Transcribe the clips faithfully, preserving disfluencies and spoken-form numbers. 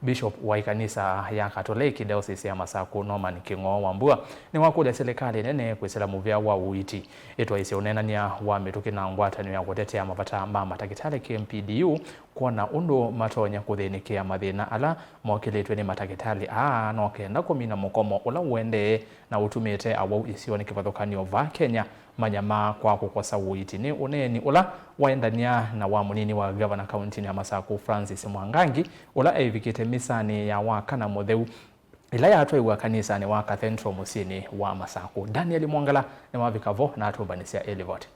Bishop wa ĩkanisa ya Katoleki Diocese ya Masaku, Norman Kĩng'oo Wambua, nĩwakũlya silikalĩ nene kwĩsĩla mũvea wa ũiiti ĩtwaĩsye ũneenany'a wa mĩtũkĩ na ngwatanĩo ya kũtetea mavata ma matakĩtalĩ, K M P D U, kwona ũndũ matonya kũthĩnĩkĩa mathĩna ala mokĩlĩtw'e nĩ matakĩtalĩ aa, no kenda kũmina mũkomo ũla ũendee na ũtumĩte awau isionĩ kĩvathũkany'o vaa Kenya manyamaa kwa kũkosa ũiiti. Nĩ ũneeni ũla waendany'a na wa mũnini wa ngavana kauntinĩ ya Masaku, Francis Mwangangi, ũla eĩvikĩte misanĩ ya Wakana Mũtheu, ĩla yatwaiwa kanisanĩ wa Cathedral mũsyĩnĩ wa Masaku. Daniel Mwongela nĩwavika vo na atũmbanĩsya ĩlivoti.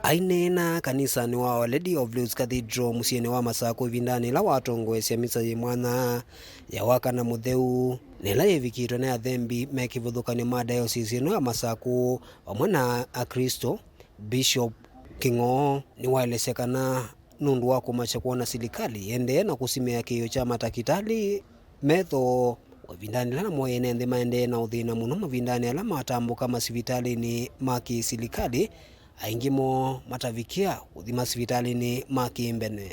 Aineena kanisanĩ wa Our Lady of Lourdes Cathedral mũsyĩnĩ wa Masaku ĩvindanĩ ĩla watongoesya misa yĩ mwanya ya Wakana Mũtheu, na ĩla yĩvikĩtwe nĩ athembi me kĩvathũkany'o ma diocese ĩno ya Masaku vamwe na Aklĩsto, Bishop Kĩng'oo nĩwaelesya kana nũndũ wa kũmakya kwona silikalĩ ĩendee na kũsimĩa kĩĩo kya matakĩtalĩ metho, o ĩvindanĩ yĩla namo ene nthĩ maendee na ũthĩna mũno mavindanĩ ala matambũka masivitalĩnĩ ma kĩsilikalĩ, aingĩ moo matavikĩa kũthi masivitalĩnĩ ma kĩmbene.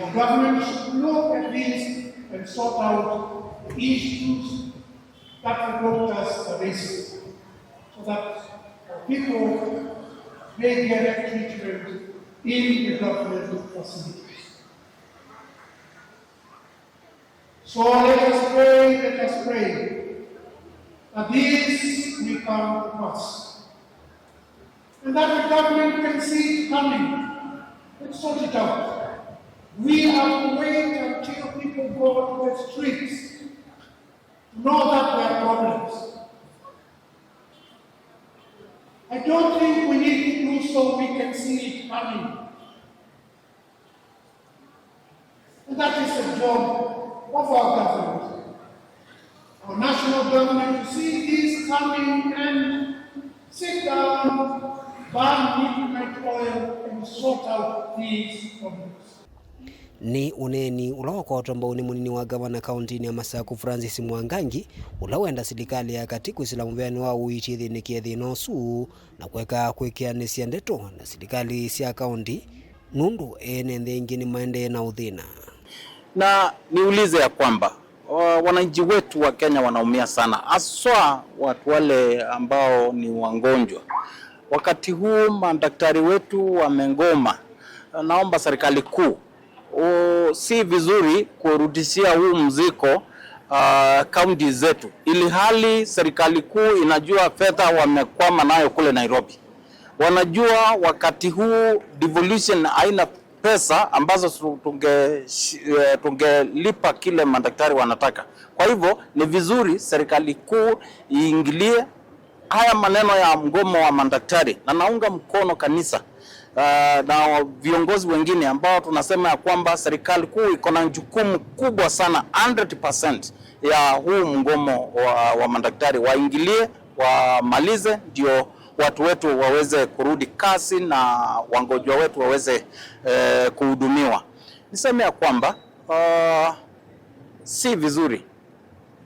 Our government should look at this and sort out the issues that the doctors are raising, so that our people may get treatment in the government facilities. So let us pray, let us pray that this will come to pass. And that the government can see it coming and sort it out. We have to wait until people go to the streets to know that there are problems. I don't think we need to do so. We can see it coming. And that is the job of our government, our national government, to see this coming and sit down, burn midnight oil, and sort out these problems. Nĩ ũneeni ũla wakotwa mbau nĩ mũnini wa ngavana kauntinĩ ya Masaku, Francis Mwangangi, ũla wenda silikalĩ ya katĩ kwĩsĩla mũveanĩ wa ũiiti ĩthĩnĩkĩe thĩna ũsu na kũeka kwĩkĩanĩsya ndeto na silikalĩ sya kaunti, nũndũ ene nthĩ aingĩ nĩmaendee na ũthĩna. Na niulize ya kwamba, wa-, wananchi wetu wa Kenya wanaumia sana, haswa watu wale ambao ni wagonjwa. Wakati huu madaktari wetu wamegoma. Naomba serikali kuu, u-, si vizuri kurudishia huu mzigo, ah, kaunti zetu, ili hali serikali kuu inajua fedha wamekwama nayo kule Nairobi. Wanajua wakati huu devolution haina pesa ambazo su-, tunge-, shi-, eh, tungelipa kile madaktari wanataka. Kwa hivyo, ni vizuri serikali kuu iingilie haya maneno ya mgomo wa madaktari, na naunga mkono kanisa, ah, na viongozi wengine ambao tunasema ya kwamba serikali kuu iko na jukumu kubwa sana, hundred percent ya huu mgomo wa, wa madaktari. Waingilie, wamalize, ndio watu wetu waweze kurudi kazi na wagonjwa wetu waweze, eh, kuhudumiwa. Niseme ya kwamba, ah, si vizuri,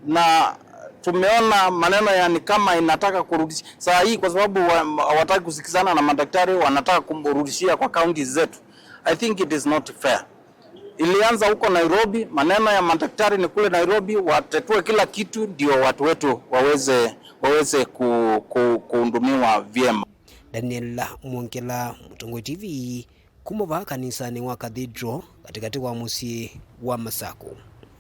na tumeona maneno yani kama inataka kurudisha saa hii, kwa sababu wa-, hawataki kusikizana na madaktari, wanataka kumrudishia kwa kaunti zetu. I think it is not fair. Ilianza huko Nairobi, maneno ya madaktari ni kule Nairobi, watetue kila kitu ndio watu wetu waweze, waweze ku-, ku-, kuhudumiwa vyema. Daniel Mwongela, Mũtongoi T V, kuma vaa kanisanĩ wa Cathedral, katĩkatĩ wa mũsyĩ wa Masaku.